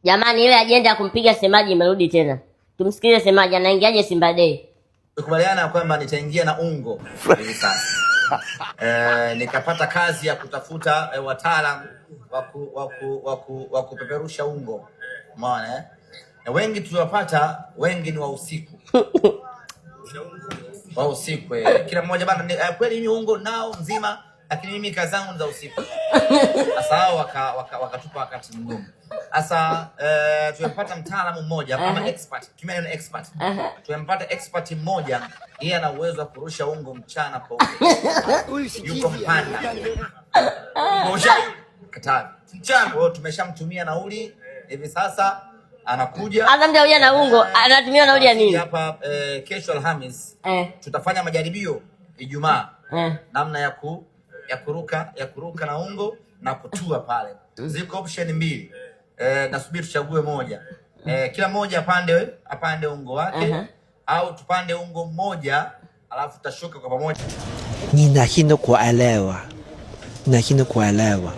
Jamani, ile ajenda ya kumpiga Semaji imerudi tena. Tumsikilize Semaji anaingiaje Simba Day. Tukubaliana kwamba nitaingia na ungo hivi sasa. Nikapata kazi ya kutafuta wataalam wa kupeperusha ungo. Umeona, eh? Na wengi tuliwapata, wengi ni wa usiku. Wa usiku, eh. Kila mmoja bana, kweli mimi ungo nao mzima, lakini mimi kazi zangu ni za usiku. Sasa hao wakatupa wakati mgumu. Sasa tumempata mtaalamu mmoja ama expert, tumia neno expert. Tumempata expert mmoja, yeye ana uwezo wa kurusha ungo mchana kweupe. Yuko Mpanda. Katavi. Mchana. Kwa hiyo tumeshamtumia nauli hivi sasa anakuja. Hata mtu na ungo anatumia nauli ya nini? Hapa kesho Alhamis tutafanya majaribio Ijumaa namna ya kuruka na ungo na kutua pale. Ziko option mbili. Nasubiri tuchague moja. Kila mmoja apande ungo wake au tupande ungo mmoja alafu tutashuka kwa pamoja. Ninashindwa kuelewa, ninashindwa kuelewa.